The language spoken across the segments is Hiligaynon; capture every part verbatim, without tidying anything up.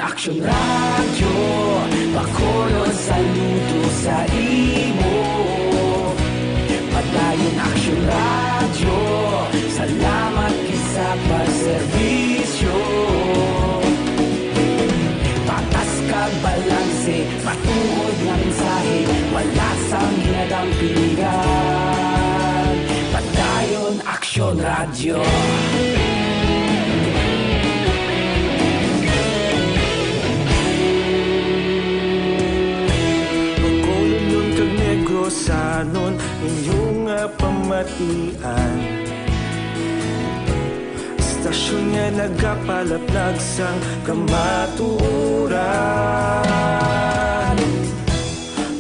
Action Radio, Bacolod, saludo sa imo. Padayon Action Radio, salamat gid sa pagserbisyo. Patas kag balanse, matuod nga mensahe, wala sang ginadampingan. Padayon Action Radio. Bacolodnon kag Negrosanon, inyo nga pamatian. Estasyon nga nagapalaplag sang kamatuoran.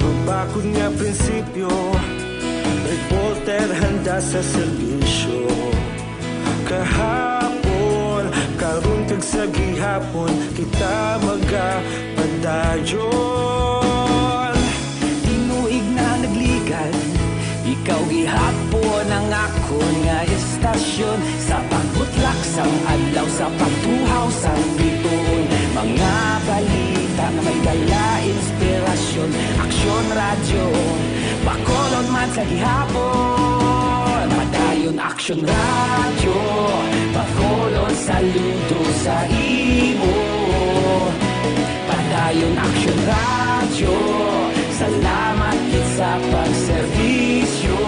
Mabakod nga prinsipyo, reporter handa sa serbisyo. Kahapon, karon kag sa gihapon, kita magapadayon. Tinuig na nagligad, ikaw gihapon ang akon nga estasyon. Sa pagbutlak sang adlaw, sa pagtuhaw sang bituon, mga balita nga may dala inspirasyon. Action Radio, Bacolod man sa gihapon. Padayon Action Radio, Bacolod, saludo sa imo. Padayon Action Radio, salamat gid sa pagserbisyo.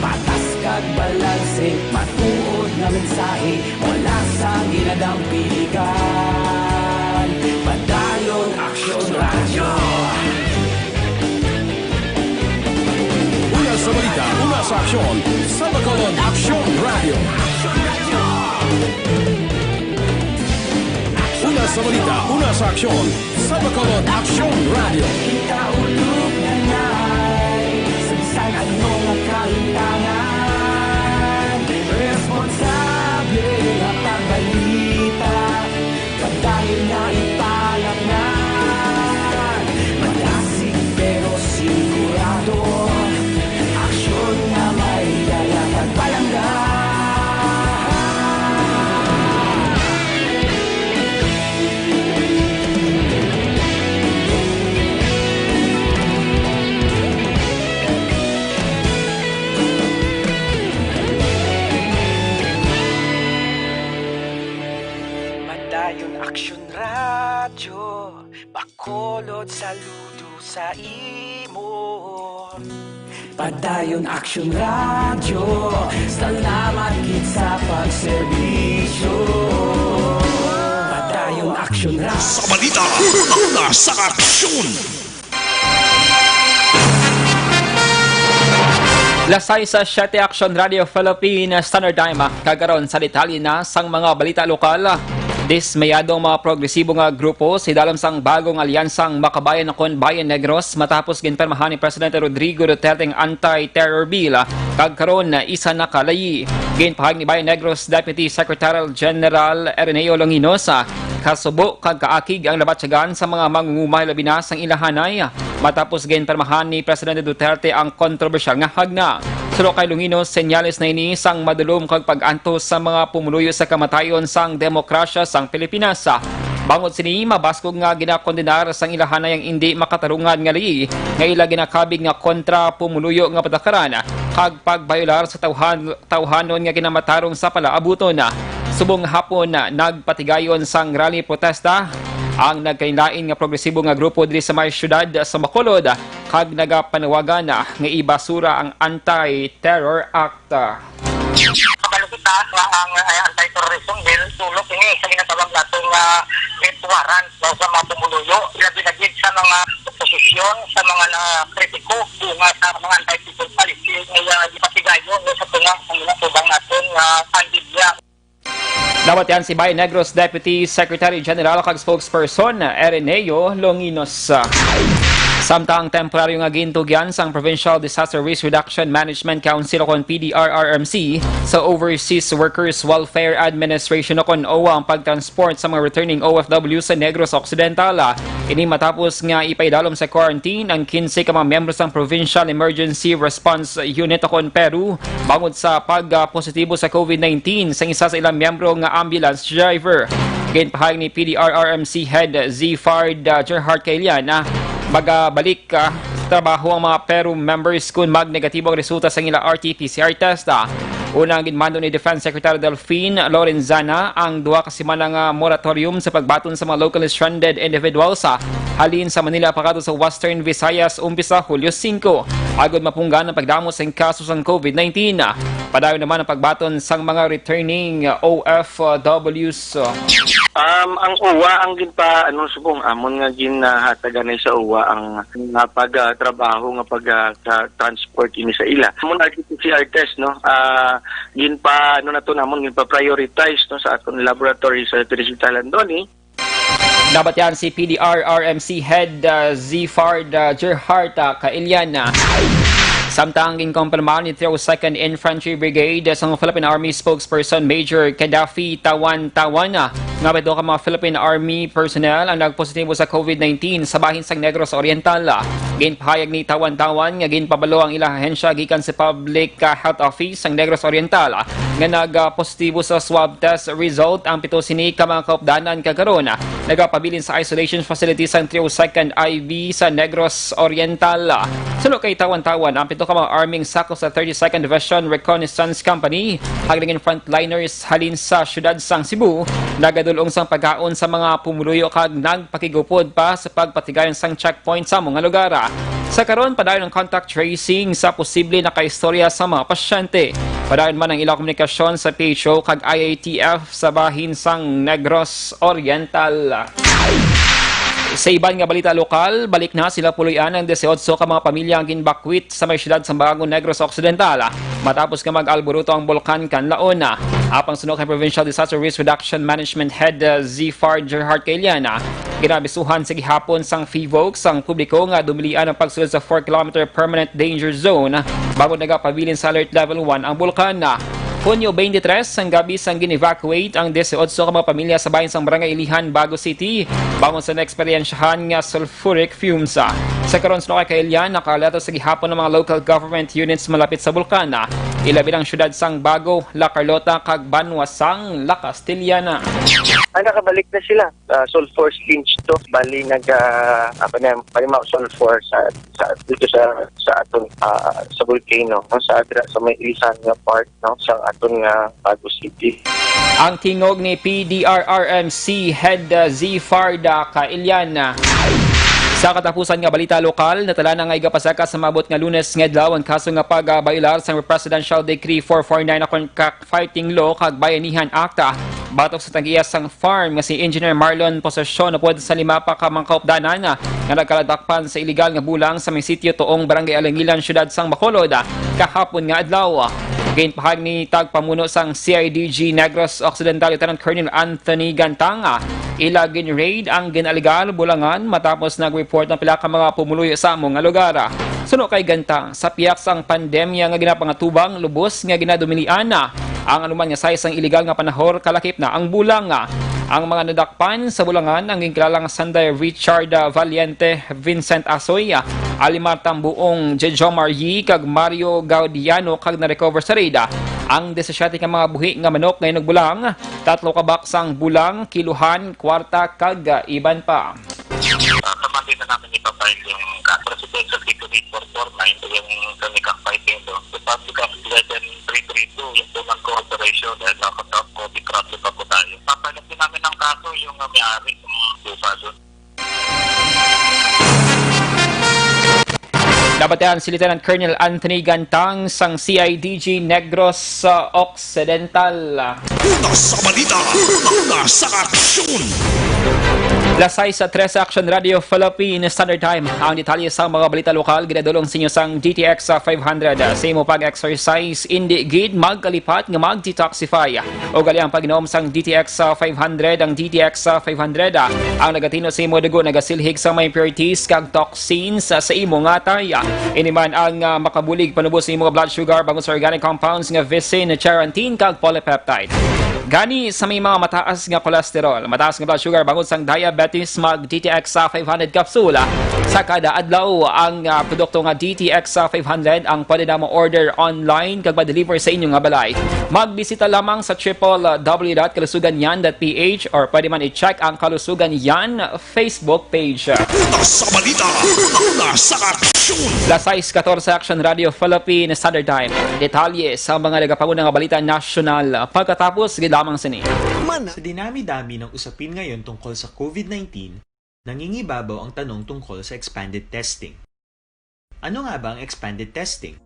Patas kag balanse, matuod nga mensahe, wala sang ginadampingan. Padayon Action Radio. Una sa balita, una sa aksyon, sa Bacolod Action Radio. Una sa balita, una sa aksyon, sa Bacolod Action Radio. Kita ulog na nay, sa bisan ano nga kalintangan, responsable nga pagbalita, padayon nga ipalamnan. Madasig pero sigurado, aksyon nga may dala kag palangga. Padayon Action Radio, Bacolod, saludo sa imo. Padayon Action Radio, salamat gid sa pagserbisyo. Padayon Action Radio. Sa balita, una sa aksyon. Las sais sa siete, Action Radio Philippine Standard Time. Kag karon sa detalye na sang mga balita lokal. Dismayado ang mga progresibo nga grupo sa idalom sang bagong alyansang Makabayan kon Bayan Negros matapos ginpirmahan ni Presidente Rodrigo Duterte ang anti-terror bill, kag karon isa na ka layi. Ginpahayag ni Bayan Negros Deputy Secretary General Ireneo Longinos, ah, kasubo kag kaakig ang nabatyagan sa mga mangungumay, labi na sang ilahanay, matapos ginpirmahan ni Presidente Duterte ang kontrobersyal nga hagna. Suno kay Longinos, senyales na ini sang madulom kag pag-antos sa mga pumuluyo sa kamatayon sang demokrasya sang Pilipinas. Bangod sini, mabaskog nga ginakondenar sang ilahanay ang indi makatarungan nga layi nga ila ginakabig nga kontra pumuluyo nga patakaran kag pagbayolar sa tawhan-, tawhanon nga ginamatarong sa palaabuton. Subong hapon, nagpatigayon sang rally protesta ang nagkalainlain nga progresibo nga grupo diri sa may siyudad sa Bacolod, kag nagapanawagan nga ibasura ang Anti-Terror Act. Kabalo kita nga ang, eh, anti-terrorism bill, sulok ini sa ginatawag nato nga death warrant, no, sa mga pumuluyo, ilabi na gid sa mga oposisyon, sa mga nakritiko bunga sa mga anti-people policy nga iya gipatigayon, no, sa tunga ang ginatubang naton nga pandemya. Nabatian si Bayan Negros Deputy Secretary General kag Spokesperson Ireneo Longinos. Samtang temporaryo nga gintugyan sang Provincial Disaster Risk Reduction Management Council o kon P D R R M C sa Overseas Workers Welfare Administration o kon OWWA ang pagtransport sa mga returning O F W sa Negros Occidental. Ini matapos nga ipaidalom sa quarantine ang kinse ka mga miyembro sang Provincial Emergency Response Unit o kon PERU bangod sa pagpositibo sa COVID nineteen sang isa sa ilang miyembro nga ambulance driver. Ginpahayag ni P D R R M C Head Zifard, ah, Gerhard Kailian na magabalik, ah, sa trabaho ang mga Peru members kung magnegatibo ang resulta sa ila R T P C R test. Ah. Una, ang ginmando ni Defense Secretary Delfin Lorenzana ang duha ka semana nga moratorium sa pagbaton sa mga locally stranded individuals, ah, halin sa Manila pakadto sa Western Visayas umpisa Hulyo singko, agud mapunggan ang pagdamo sang kaso sang COVID nineteen. Padayon naman ang pagbaton sang mga returning O F Ws. Um, ang uwa ang ginpa-, ano, subong, amon nga ginhatagan na sa uwa ang nga pag, ah, trabaho nga pag, ah, sa transport ini sa ila. Amon R T P C R test, no? Ah, ginpa-, ano na to namon, ginpa-prioritize, no, sa aton laboratory sa District Talandoni. Nabatian si P D R R M C Head, ah, Zifard, ah, Gerhard, ah, Kailian, ah. Samtang ginkumpirmar ni Trio Second Infantry Brigade sang Philippine Army spokesperson Major Gaddafi Tawan Tawan, ah, nga pito ka mga Philippine Army personnel ang nagpositibo sa COVID nineteen sa bahin sang Negros Oriental. Ah. Ginpahayag ni Tawan Tawan nga ginpabalo ang ilang ahensya gikan sa Public, ah, Health Office sang Negros Oriental, ah, nga nag, ah, positibo sa swab test result ang pito sini ka mga kaupdanan kag karon, ah, nagapabilin sa isolation facility sang Trio Second I B sa Negros Oriental. Suno kay Tawan Tawan, ang pito ka mga army nga sakop sa Thirty-second Division Reconnaissance Company, kag naging frontliners halin sa siyudad sang Cebu, nagadul-ong sang pagkaon sa mga pumuluyo kag nagpakigupod pa sa pagpatigayon sang checkpoint sa among nga lugar. Sa karon, padayon ang contact tracing sa posible nakaistorya sa mga pasyente. Padayon man ang ilang komunikasyon sa P H O kag I A T F sa bahin sang Negros Oriental. Sa iban nga balita lokal, balik na sila puloy-an ang disiotso ka mga pamilya ang ginbakwit sa may siyudad sa Bago Negros Occidental, matapos nga mag-alburuto ang Bulkan Kanlaon. Apang suno kay Provincial Disaster Risk Reduction Management Head, uh, Zifar Gerhard Kailiana, ginabisuhan sa gihapon sang PHIVOLCS ang publiko nga dumilian ang pagsulod sa four kilometer permanent danger zone, bangod nagapabilin sa alert level one ang bulkan. Hunyo twenty-three, sang gabi sang gin-evacuate ang disiotso ka mga pamilya sa bahin sang Barangay Ilihan, Bago City, bangod sa naeksperyensyahan nga sulfuric fumes. Sa karon, suno kay Kailian, nakaalerto sa gihapon ang mga local government units malapit sa bulkan, ilabi na ang siyudad sang Bago, La Carlota, kag banwa sang La Castellana. Ah, nakabalik na sila. Ah, sulfur sponge to. Bali, nag, ah, apa na, bali, mga sulfur sa, sa, dito sa, sa aton, ah, sa volcano, no? Sa, sa may Ilihan nga part, no? Sa aton nga Bago City. Ang tingog ni P D R R M C Head, uh, Zifard, uh, Kailian. Sa katapusan nga balita lokal, natala na nga igapasaka sa maabot nga Lunes nga adlaw ang kaso nga pagbayolar sang Presidential Decree four four nine o kon Cockfighting Law kag Bayanihan Act, ah, batok sa tag-iya sang farm nga si Engineer Marlon Posesyon upod sa lima pa ka mga kaupdanan, ah, nga nagkaladakpan sa iligal nga bulang sa may sitio Tuong, Barangay Alangilan, Siyudad sang Bacolod, ah, kahapon nga adlaw. Ginpahayag ni tagpamuno sang C I D G Negros Occidental, Lieutenant Colonel Anthony Gantang, ah, ila gin-raid ang gin-alegar bulangan matapos nag-report ang pila ka mga pumuluyo sa amo nga lugar. Suno kay Gantang, sa pihak sang pandemya nga ginapangatubang, lubos nga ginadumilian na ang anuman nga size sang iligal nga panahor, kalakip na ang bulang. Ang mga nadakpan sa bulangan ang ginkilala nga sanday Richard, ah, Valiente, Vincent Asoy, ah, Alimar Tambuong, Jejomar Yi, kag Mario Gaudiano, kag na-recover sa raid, ah, ang disisiete ka mga buhi nga manok nga hinog-bulang, tatlo ka baksang bulang, kiluhan, kwarta, kag, ah, iban pa. Ah, sa Monday na namin ipapile yung ka-, Presidential Decree four four nine, yung kami cockfighting doon. Republic Act eleven three three two, yung po ng cooperation dahil naka-, COVID problem pa po tayo. Papalapin namin ng kaso yung, ah, may-ari ng lupa doon. Nabatian si Lieutenant Colonel Anthony Gantang sang C I D G Negros, uh, Occidental. Una sa balita, una, una sa aksyon. Las sais sa Tres Action Radio Philippine Standard Time. Ang detalye sa mga balita lokal ginadulong sa inyo sang D T X five hundred. Sa imo pag-exercise, indi gid magkalipat nga mag-detoxify. Ugali ang pag-inom sang D T X five hundred. Ang D T X five hundred, ah, ang nagatino sa imo dugo, nagasilhig sa mga impurities kag toxins, ah, sa imo nga atay. Ini man ang, ah, makabulig panubos sa imo nga blood sugar bangod sa organic compounds nga vicin, charantin, kag polypeptide. Gani sa may mga mataas nga cholesterol, mataas nga blood sugar bangod sang diabetes, mag D T X five hundred capsule sa kada adlaw. Ang, ah, produkto nga D T X five hundred ang pwede na mo-order online kag ma-deliver sa inyo nga balay. Magbisita lamang sa triple W dot kalusugan yan dot P H or pwede man i-check ang Kalusugan Yan Facebook page. Una sa balita, una sa aksyon. Las sais katorse, Action Radio Philippine Standard Time. Detalye sa mga nagapanguna nga balita nasyonal pagkatapos gid lamang sini. Man. Sa dinami-dami ng usapin ngayon tungkol sa COVID nineteen, nangingibabaw ang tanong tungkol sa expanded testing. Ano nga ba ang expanded testing?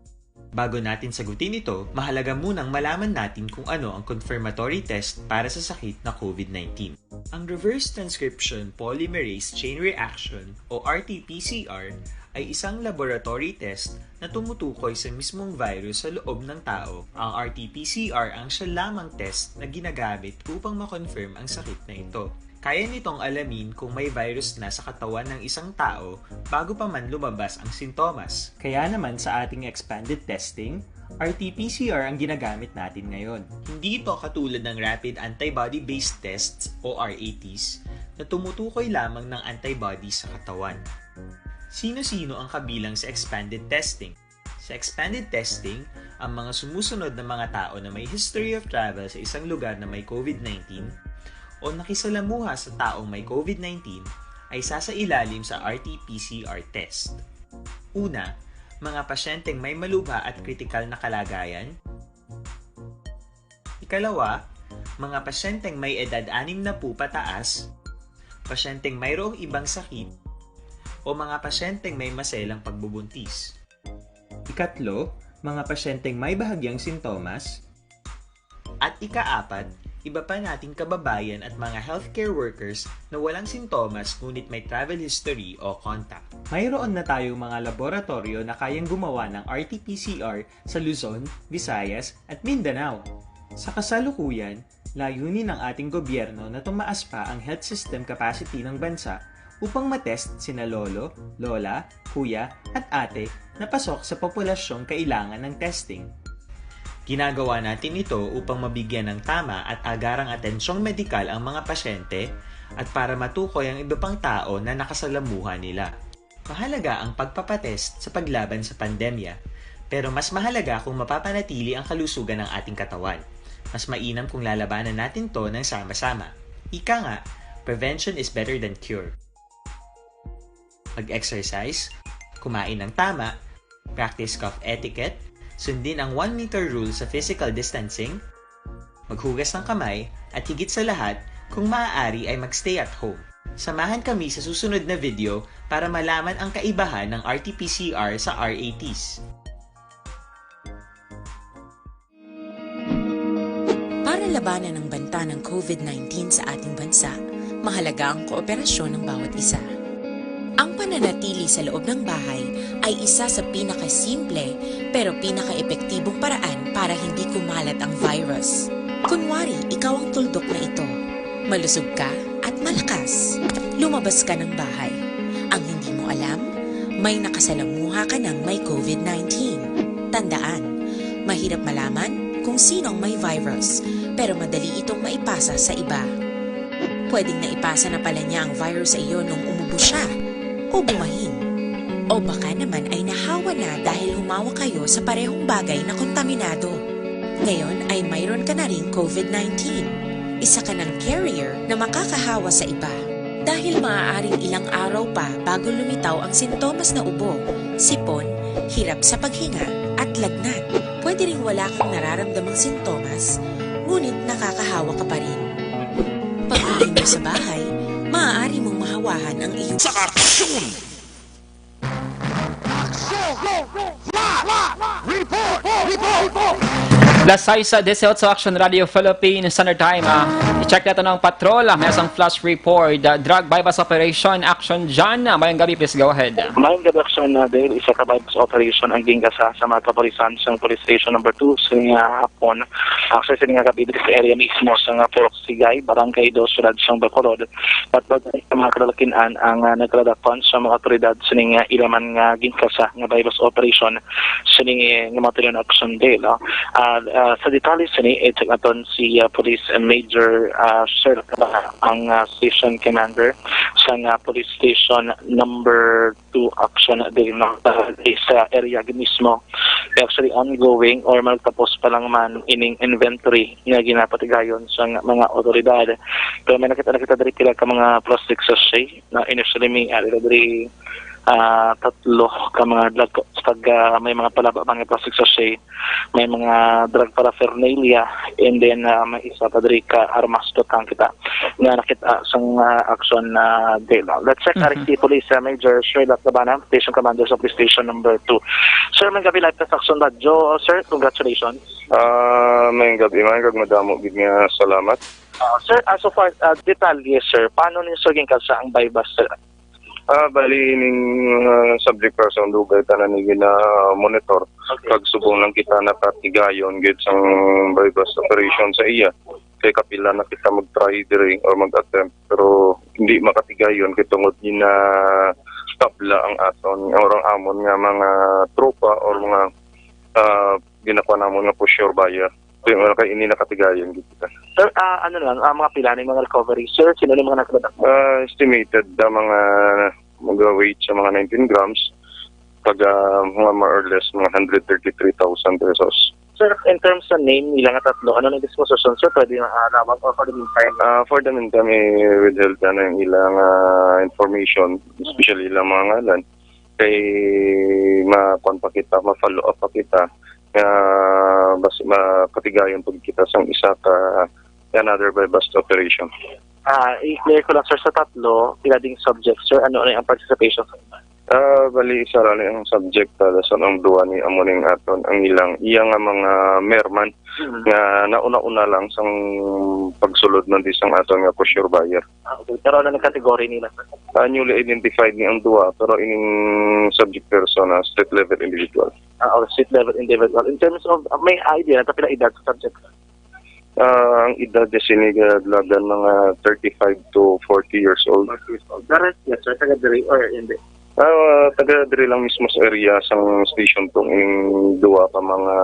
Bago natin sagutin ito, mahalaga munang malaman natin kung ano ang confirmatory test para sa sakit na COVID nineteen. Ang reverse transcription polymerase chain reaction o R T P C R ay isang laboratory test na tumutukoy sa mismong virus sa loob ng tao. Ang R T P C R ang siya lamang test na ginagamit upang ma-confirm ang sakit na ito. Kaya nitong alamin kung may virus na sa katawan ng isang tao bago pa man lumabas ang sintomas. Kaya naman sa ating expanded testing, R T P C R ang ginagamit natin ngayon. Hindi ito katulad ng rapid antibody-based tests o R A Ts na tumutukoy lamang ng antibody sa katawan. Sino-sino ang kabilang sa expanded testing? Sa expanded testing, ang mga sumusunod na mga tao na may history of travel sa isang lugar na may COVID nineteen o nakisalamuha sa taong may COVID nineteen ay sasailalim sa R T P C R test. Una, mga pasyenteng may malubha at kritikal na kalagayan. Ikalawa, mga pasyenteng may edad anim na po pataas, pasyenteng mayroong ibang sakit, o mga pasyenteng may maselang pagbubuntis. Ikatlo, mga pasyenteng may bahagyang sintomas. At ikaapat, iba pa nating kababayan at mga healthcare workers na walang sintomas ngunit may travel history o contact. Mayroon na tayong mga laboratoryo na kayang gumawa ng R T P C R sa Luzon, Visayas, at Mindanao. Sa kasalukuyan, layunin ng ating gobyerno na tumaas pa ang health system capacity ng bansa upang matest sina lolo, lola, kuya, at ate na pasok sa populasyong kailangan ng testing. Ginagawa natin ito upang mabigyan ng tama at agarang atensyong medikal ang mga pasyente at para matukoy ang iba pang tao na nakasalamuha nila. Mahalaga ang pagpapatest sa paglaban sa pandemya, pero mas mahalaga kung mapapanatili ang kalusugan ng ating katawan. Mas mainam kung lalabanan natin 'to ng sama-sama. Ika nga, prevention is better than cure. Mag-exercise, kumain ng tama, practice cough etiquette, sundin ang one meter rule sa physical distancing, maghugas ng kamay, at higit sa lahat, kung maaari ay mag-stay at home. Samahan kami sa susunod na video para malaman ang kaibahan ng R T P C R sa R A Ts. Para labanan ang banta ng COVID nineteen sa ating bansa, mahalaga ang kooperasyon ng bawat isa. Ang pananatili sa loob ng bahay ay isa sa pinakasimple pero pinakaepektibong paraan para hindi kumalat ang virus. Kunwari, ikaw ang tuldok na ito. Malusog ka at malakas. Lumabas ka ng bahay. Ang hindi mo alam, may nakasalamuha ka ng may COVID nineteen. Tandaan, mahirap malaman kung sino ang may virus, pero madali itong maipasa sa iba. Pwedeng naipasa na pala niya ang virus sa iyo nung umubo siya o bumahin. O baka naman ay nahawa na dahil humawak kayo sa parehong bagay na kontaminado. Ngayon ay mayroon ka na ring COVID nineteen. Isa ka ng carrier na makakahawa sa iba. Dahil maaaring ilang araw pa bago lumitaw ang sintomas na ubo, sipon, hirap sa paghinga, at lagnat. Pwede ring wala kang nararamdamang sintomas, ngunit nakakahawa ka pa rin. Pag-uwi mo sa bahay, maaari mong mahawahan ang iyong Sa aksyon! Aksyon! Report! Report! Report! Las sais dieciocho, Action Radio Philippine Standard Time. Ah, Check nato ang patrol. May isang flash report. Uh, drug buy-bust operation. Action John. Mayong gabi, please go ahead. Mayong gabi, Action, uh, Dale. Isa ka buy-bust operation ang gingkasa sa mga kapulisan sa Police Station number two sa nga hapon. Actually, sa nga gabi, dito sa area mismo sa nga Purok Sigay, Barangay Dos, Siyudad sang Bacolod. Patod sa mga kalalakin-an ang, uh, nagkadakpan sa mga otoridad sa ning, uh, ilaman nga gingkasa nga buy-bust operation sa ning, uh, nga mga tuyo na Action, Dale. No? Ah, ah, sa detalye sini, i-check naton si, ah, Police Major, ah, Sir Cabana, ang, ah, station commander sa nga police station number two Action Dale, no? Ah, sa area gid mismo. Actually ongoing or magtapos pa lang man ining inventory nga ginapatigayon sa nga mga otoridad. Pero may nakita, nakita diri pila ka mga plastic sachet na initially may, ah, diri, ah, tatlo ka mga drug, pag, ah, may mga palaba, mga plastic sachet, may mga drug paraphernalia, and then, ah, may isa pa diri ka armas, tutang kita nga nakita sang, ah, Action, ah, Dale. Let's check, Mhm. Ari si Police, ah, Major Sherlock Labana, Station Commander sa Police Station number two. Sir, may gabi live sa Action Radyo. Sir, congratulations. Ah, may gabi, may kag madamo gid nga salamat. Ah, sir, ah, so far, ah, detalye, sir, paano ninyo, sir, gingkasa ang buy-bust, sir? Ah, bali ning, ah, subject person, dugay tanan ni gina-monitor. Okay. Kag subong lang kita nakatigayon gid sang buy-bust operation sa iya. Kay kapila na kita mag-try diri or mag-attempt, pero hindi makatigayon kay tungod gina-tabla ang aton or ang amon nga mga tropa or mga, ah, ginakuha namon nga for sure buyer. Kay wala kay ini nakatigayon gid kita. Sir, ah, ano lang, ah, mga pila ni mga recovery, sir? Sino ni mga nagkadakop? Ah, estimated na mga, mga weight sa mga nineteen grams, taga mga more or less mga hundred thirty-three thousand pesos. Sir, in terms sa name nila nga tatlo, ano na disposition, sir? Pwede na, ah, lawag or for the meantime? Ah, for the meantime, i-withhold na ang ilang, ah, information, especially ilang mga ngalan. Kay ma-, kuwan pa kita, ma-follow up pa kita. Nga bas-, makatigayon pag kita sang isa ka another buy-bust operation. Ah, i-clear ko lang, sir, sa tatlo, pila ding subject, sir? Ano, ano ang participation sa iba? Ah, bali, isa ra ni ang subject, ah, dason ang duwa ni amo ning aton, ang ilang, iya nga mga merman Mhm. nga nauna-una lang sang pagsulod man di sang aton nga for sure buyer. Ah, okay. Pero ano ang category nila, sir? Ah, newly identified ni ang duwa, pero ining subject person na street level individual. Ah, okay, street level individual. In terms of, ah, may idea na pila edad sa subject, sir? Ah, ang edad niya sini kadalagan mga thirty-five to forty years old. Forty years old. The rest, yes, sir, taga diri or hindi? Ah, taga diri lang mismo sa area sang station tong ining duwa ka mga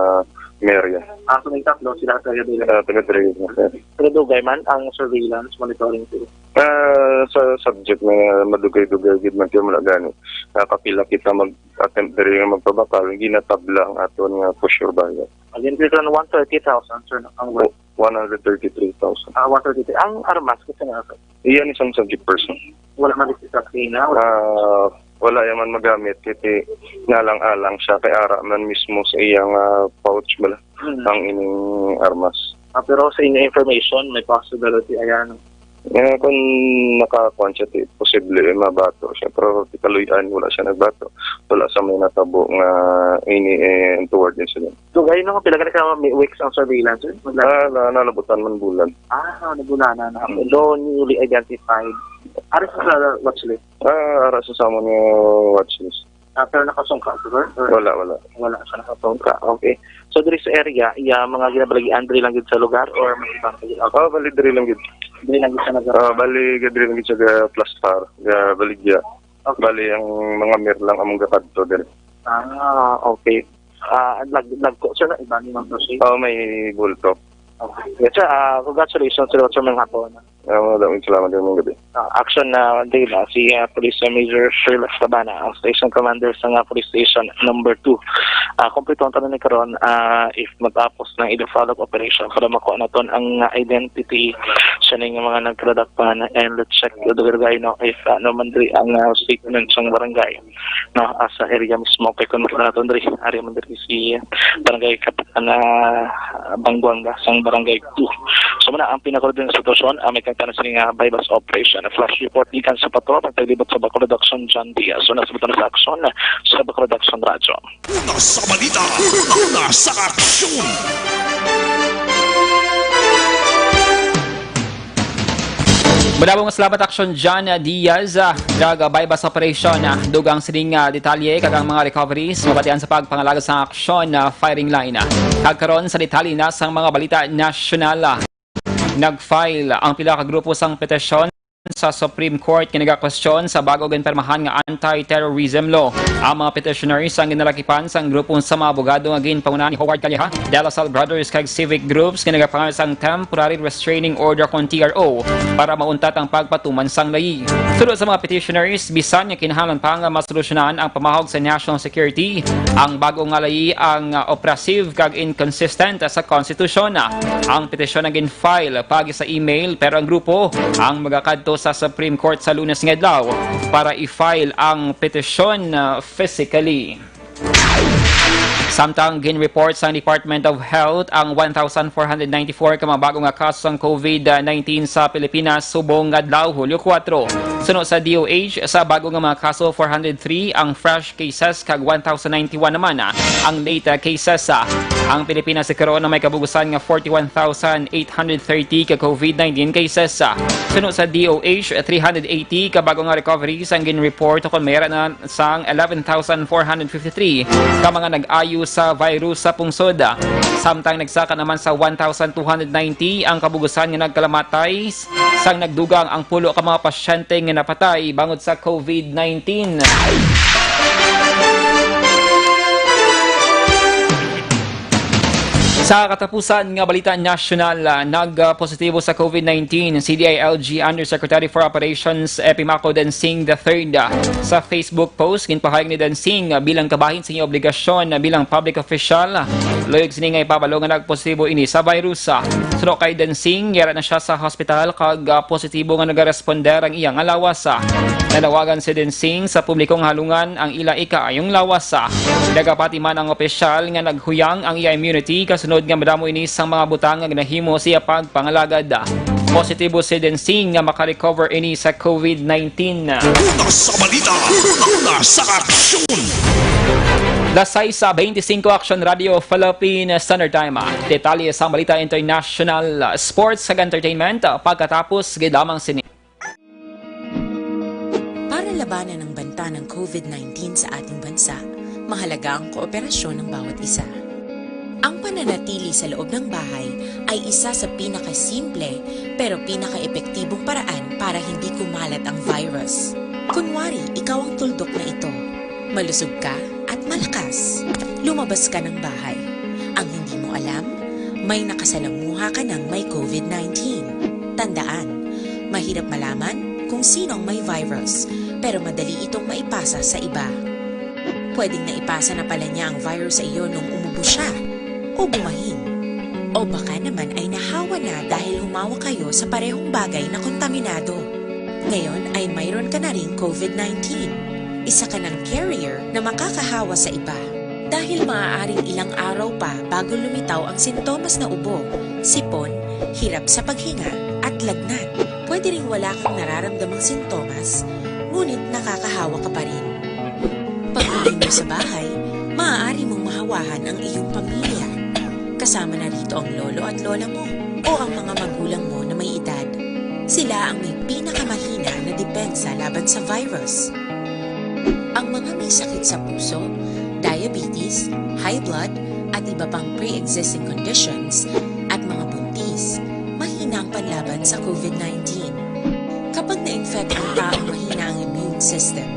merya. Ah, so may tatlo sila taga diri? Ah, taga diri, sir. Taga dugay man ang surveillance, monitoring, sir? Ah, sa subject na madugay-dugay gid man, kaya wala gani. Nakapila kita mag-attempt diri nga magpabakal, ginatabla ang aton nga for sure buyer. Again, sir, one thirty thousand, sir, no? Ang worth. One hundred thirty-three thousand. Ah, one thirty-three. Ang armas, kasi nga, sir? Iyan isang subject person. Wala man dito sa Pina, wala. Ah, wala yan man magamit, kasi nalang-alang siya, kay ara man mismo sa iyang, ah, pouch bala, Mm. ang ining armas. Ah, pero sa inyo information, may possibility, ayan. Eh, kung nakakuan siya, ti, posible, eh, mabato siya. Pero ti kaluy-an, wala siya nagbato. Wala sa may natabo nga ini, eh, toward incident. So, kayo nung pila ka may weeks ang surveillance, sir? Magla- Ah, na, nalabutan man bulan. Ah, nabulanan na. Mm. Though newly identified. Ari sa, sa watch list? Ah, ara sa, sa amon nga watch list. Ah, pero nakasungka, sir? Or Wala, wala. Wala siya nakasungka. Okay. So, diri sa area, iya mga ginabalagian, diri lang gid sa lugar or may ibang pag-out? Oh, bali, diri lang gid. Diri lang gid sa lugar? Ah, bali, diri lang gid sa ga-, Plastar, ga-, Baligya. Okay. Bali, ang mga mer lang among gakadto diri. Ah, okay. Ah, lag-, lagko, sir, na iba ni Ma'am Rosie? Oh, may bulto. Okay. Yes, sir. Ah, congratulations, sir, sa mga hapon. Ah, maraming salamat din mong gabi. Ah, action na dila si, ah, Police Major Sherlock Sabana, ang station commander sa nga police station number two. Ah, kompleto ang tanan ni karon, ah, if matapos ng ilo follow-up operation para makuha naton ang, ah, identity sa ning mga nagkadakpan, and let's check the barangay, no, if, ah, ano man diri ang, ah, statement sa barangay, no, ah, sa area mismo kay kung naton diri, area man diri si Barangay Kapitan, ah, Bangguanga sang Barangay two. So, muna ang pinakaulod nga sitwasyon, ah, may kangtanan sini nga buy-bust operation. Flash report gikan sa patrol, ang taglibot sa Bacolod Action, John Diaz. So, nasa buto na sa aksyon, sa Bacolod Action Radyo. Una sa balita, una sa aksyon. Madamo nga salamat, Action John Diaz. Ah, drug, ah, buy-bust operation. Ah, dugang sining, ah, detalye kag ang mga recoveries mabatian sa pagpangalagad sa Action, ah, firing line. Ah, kag karon sa detalye na sang mga balita nasyonal. Ah, nag-file ang pila ka grupo sang petisyon sa Supreme Court nga nagakwestiyon sa bago ginpirmahan nga anti-terrorism law. Ang mga petitioners ang ginalakipan sang grupo sa mga abogado nga ginpangunahan ni Howard Calleja, De La Salle Brothers kag civic groups nga nagapangayo sang temporary restraining order kon T R O para mauntat ang pagpatuman sang layi. Suno sa mga petitioners, bisan nga kinahanglan pa nga masolusyonan ang pamahog sa national security, ang bago nga layi ang, ah, oppressive kag inconsistent sa konstitusyon. Ang petisyon ang gin-file pagi sa email, pero ang grupo ang magakadto sa Supreme Court sa Lunes nga adlaw para i-file ang petisyon, ah, physically. Samtang gin-report sang Department of Health ang one thousand four hundred ninety-four ka mga bago nga kaso sang COVID nineteen sa Pilipinas subong nga adlaw, Hulyo kuwatro. Suno sa D O H, sa bago nga mga kaso, four hundred three ang fresh cases kag one thousand ninety-one naman ang late cases. Ang Pilipinas sa karon may kabugusan nga forty-one thousand eight hundred thirty ka COVID nineteen cases. Suno sa D O H, three hundred eighty ka bago nga recoveries ang gin-report, kon may ara na sang eleven thousand four hundred fifty-three ka mga nag-ayo sa virus sa pungsod. Samtang nagsaka naman sa one thousand two hundred ninety ang kabugusan nga nagkalamatay sang nagdugang ang pulo ka mga pasyente nga napatay bangod sa COVID nineteen. Sa katapusan nga balita nasyonal, ah, nagpositibo sa COVID nineteen si D I L G Undersecretary for Operations Epimaco Densing the third. Ah, sa Facebook post, ginpahayag ni Densing, ah, bilang kabahin sa iyang obligasyon, ah, bilang public official, ah, luyag sini nga ipabalo nga nagpositibo ini sa virus. Ah, suno kay Densing, yara na siya sa hospital kag, ah, positibo nga nagaresponder ang iya nga lawas. Ah, nanawagan si Densing sa publiko nga halungan ang ila ikaayong lawas. Ah, nagapati man ang opisyal nga naghuyang ang iya immunity kasunod nga madamo ini sang mga butang nga ginahimo sa iya pagpangalagad. Positibo si Densing nga makarecover ini sa COVID nineteen. Una sa balita, una sa aksyon. Las sais sa beintisinko, Action Radio Philippine Standard Time. Detalye sa balita international, sports, kag entertainment pagkatapos gid lamang sini. Para labanan ang banta ng COVID nineteen sa ating bansa, mahalaga ang kooperasyon ng bawat isa. Ang pananatili sa loob ng bahay ay isa sa pinakasimple pero pinakaepektibong paraan para hindi kumalat ang virus. Kunwari, ikaw ang tuldok na ito. Malusog ka at malakas. Lumabas ka ng bahay. Ang hindi mo alam, may nakasalamuha ka ng may COVID nineteen. Tandaan, mahirap malaman kung sino ang may virus, pero madali itong maipasa sa iba. Pwedeng naipasa na pala niya ang virus sa iyo nung umubo siya o bumahin. O baka naman ay nahawa na dahil humawa kayo sa parehong bagay na kontaminado. Ngayon ay mayroon ka na ring COVID nineteen. Isa ka ng carrier na makakahawa sa iba. Dahil maaaring ilang araw pa bago lumitaw ang sintomas na ubo, sipon, hirap sa paghinga, at lagnat. Pwede ring wala kang nararamdamang sintomas, ngunit nakakahawa ka pa rin. Pag-uwi mo sa bahay, maaari mong mahawahan ang iyong pamilya. Kasama na rito ang lolo at lola mo o ang mga magulang mo na may edad. Sila ang may pinakamahina na depensa laban sa virus. Ang mga may sakit sa puso, diabetes, high blood, at iba pang pre-existing conditions, at mga buntis, mahina ang panlaban sa COVID nineteen. Kapag na-infect ang taong mahina ang immune system,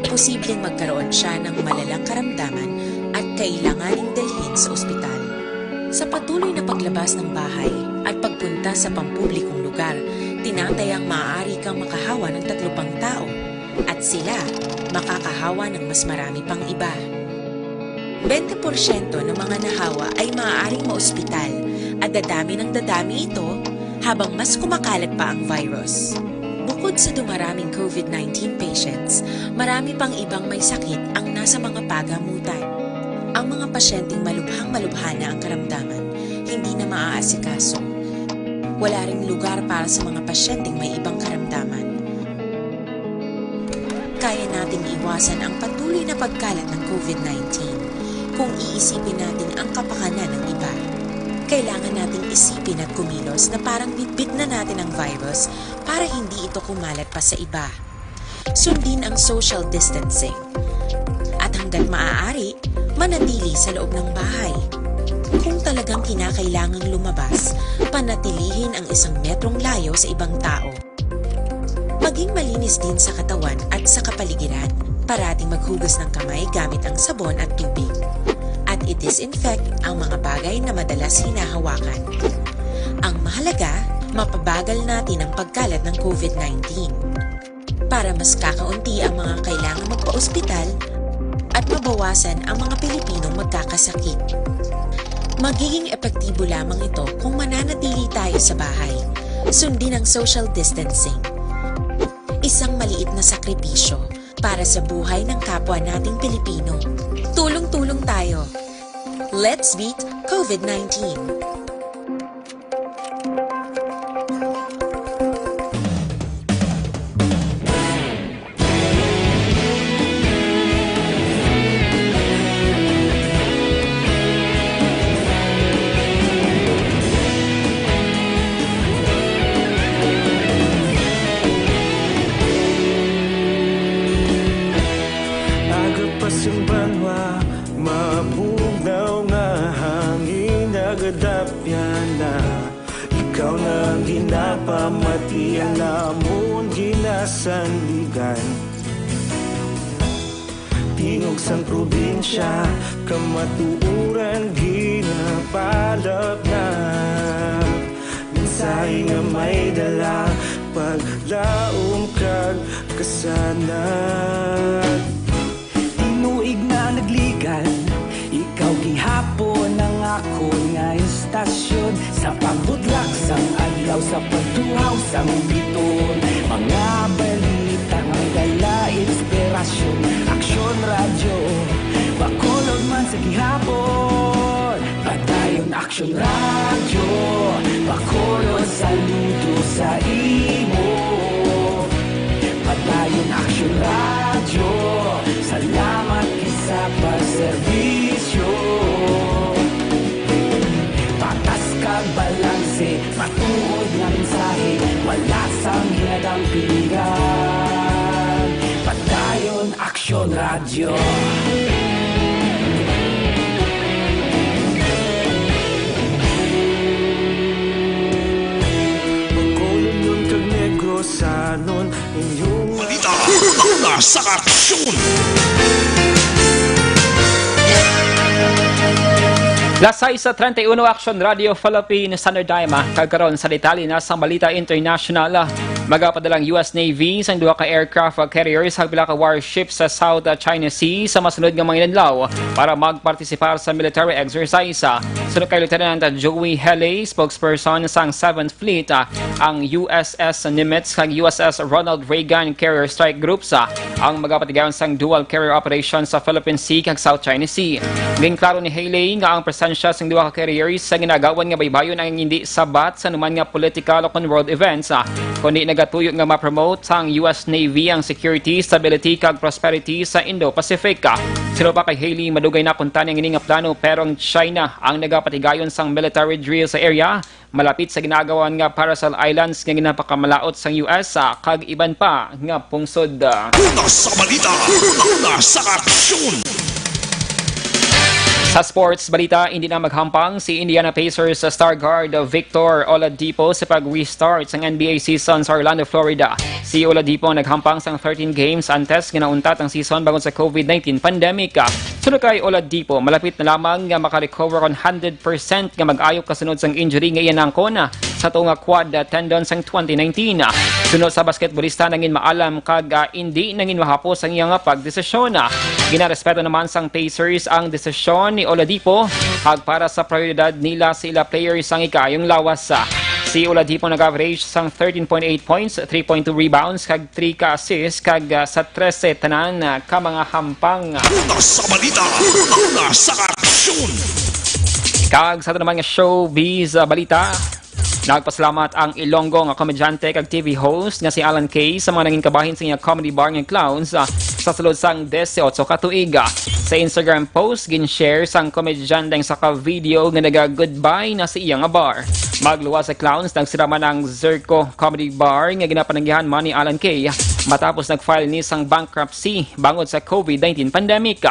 posibleng magkaroon siya ng malalang karamdaman at kailanganing dalhin sa ospital. Sa patuloy na paglabas ng bahay at pagpunta sa pampublikong lugar, tinatayang maaari kang makahawa ng tatlo pang tao at sila makakahawa ng mas marami pang iba. Bente porsyento ng mga nahawa ay maaaring maospital at dadami ng dadami ito habang mas kumakalat pa ang virus. Bukod sa dumaraming COVID nineteen patients, marami pang ibang may sakit ang nasa mga pagamutan. Ang mga pasyenteng malubhang-malubha na ang karamdaman, hindi na maaasikaso. Wala ring lugar para sa mga pasyenteng may ibang karamdaman. Kaya nating iwasan ang patuloy na pagkalat ng COVID nineteen kung iisipin natin ang kapakanan ng iba. Kailangan nating isipin at kumilos na parang bitbit na natin ang virus para hindi ito kumalat pa sa iba. Sundin ang social distancing. At hanggat maaari, manatili sa loob ng bahay. Kung talagang kinakailangang lumabas, panatilihin ang isang metrong layo sa ibang tao. Maging malinis din sa katawan at sa kapaligiran. Parating maghugas ng kamay gamit ang sabon at tubig. At i-disinfect ang mga bagay na madalas hinahawakan. Ang mahalaga, mapabagal natin ang pagkalat ng COVID nineteen. Para mas kakaunti ang mga kailangang magpa-ospital at mabawasan ang mga Pilipinong magkakasakit. Magiging epektibo lamang ito kung mananatili tayo sa bahay. Sundin ang social distancing. Isang maliit na sakripisyo para sa buhay ng kapwa nating Pilipino. Tulong-tulong tayo. Let's beat COVID nineteen. Aga pa sing banwa, mabugnaw nga hangin nagadapyan na. Ikaw na ang ginapamati, ang amon ginasandigan. Tingog sang probinsya, kamatuoran ginapalapnap. Mensahe nga may dala, paglaom kag kasanag. Tinuig na nagligan, ikaw gihapon ang akon nga istasyon. Sa pagbudlak sang adlaw, sa pagtuhaw sang biton, mga balita nga dala inspirasyon. Aksyon Radyo, Bacolod man sa gihapon. Padayon Aksyon Radyo, Bacolod, saludo sa imo. Padayon Aksyon Radyo, salamat gid sa pagserbisyo. Patas kag balanse, matuod nga mensahe, wala sang hinadampingan. Padayon Aksyon Radyo. Bacolodnon kag Negrosanon, inyong Balita, una sa aksyon. Las sais treinta y uno, Action Radio Philippines, Standard Time, ah, kag karon sa detalye na sang balita international, ah, magapadalang U S Navy sang duha ka aircraft carriers kag pila ka warship sa South, ah, China Sea sa masunod nga mga inadlaw para magpartisipar sa military exercise. Suno kay Lieutenant Joey Hele, spokesperson sang Seventh Fleet, ah, ang U S S Nimitz kag U S S Ronald Reagan carrier strike groups, ah, ang magapatigayon sang dual carrier operation sa Philippine Sea kag South China Sea. Ginklaro ni Haley nga ang presensya sang duha ka carriers sa ginagawan nga baybayon ang hindi sabat sa anuman nga political o kon world events, ah, kundi nagatuyo nga ma-promote sang U S Navy ang security, stability, kag prosperity sa Indo-Pacific. Suno pa kay Haley, madugay na kuntani ang ini nga plano, pero ang China ang nagapatigayon sang military drill sa area malapit sa ginagawan nga Paracel Islands nga ginapakamalaot sang U S, ah, kag iban pa nga pungsod. Una sa balita, una sa aksyon. Sa sports balita, hindi na maghampang si Indiana Pacers star guard Victor Oladipo sa pag-restart sang N B A season sa Orlando, Florida. Si Oladipo ang naghampang sang thirteen games antes nga nauntat ang season bangod sa COVID nineteen pandemic. Suno kay Oladipo, malapit na lamang nga makarecover one hundred percent nga mag-ayo kasunod sang injury nga iya naangkon sa tuo nga quad tendon sang twenty nineteen. Suno sa basketbolista, nangin maalam kag, ah, indi nangin mahapos ang iya nga pagdesisyon. Ginarespeto naman sang Pacers ang desisyon ni Oladipo, kag para sa prioridad nila sa ila players ang ikaayong lawas. Si Oladipo nag-average sang thirteen point eight points, three point two rebounds, kag three ka assist, kag, ah, sa trese tanan, ah, ka mga hampang. Una sa balita, una sa aksyon. Kag sa ato naman nga showbiz, ah, balita, nagpasalamat ang Ilonggo nga komedyante kag T V host nga si Alan Kay sa mga nangin kabahin sa iya comedy bar nga Clowns, ah, sa sulod sang disiotso ka tuig. Sa Instagram post, gin-share sang komedyante ang isa ka video nga naga-goodbye na sa iya nga bar. Magluwas sa clowns, nagsira man ang Zerko Comedy Bar nga ginapananggihan man ni Alan Kay matapos nag-file ni sang bankruptcy bangod sa covid nineteen pandemic.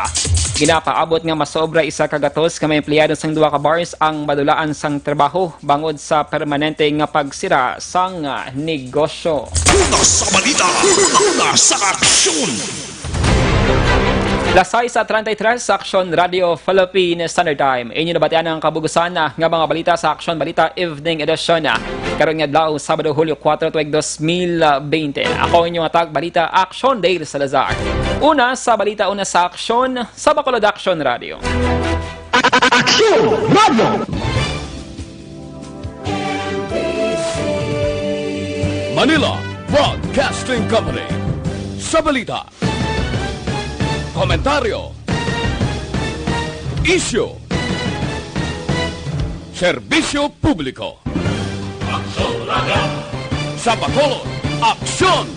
Ginapaabot nga masobra isa ka gatos ka mga empleyado sang duha ka bars ang madulaan sang trabaho bangod sa permanente nga pagsira sang negosyo. Una sa balita, una sa aksyon. Las sais treinta y tres sa Aksyon Radio Philippine Standard Time. Inyo nabatian ang kabugusan nga mga balita sa Aksyon Balita Evening Edition. Karon nga adlaw, Sabado, Hulyo kuwatro, tuig dos mil bente. Ako inyong atag balita, Aksyon Dale Salazar. Una sa balita, una sa aksyon, sa Bacolod Aksyon Radio. Aksyon Radio! Manila Broadcasting Company. Sa balita, komentaryo, isyu, serbisyo publiko. Aksyon Radio. Sa Bacolod, Aksyon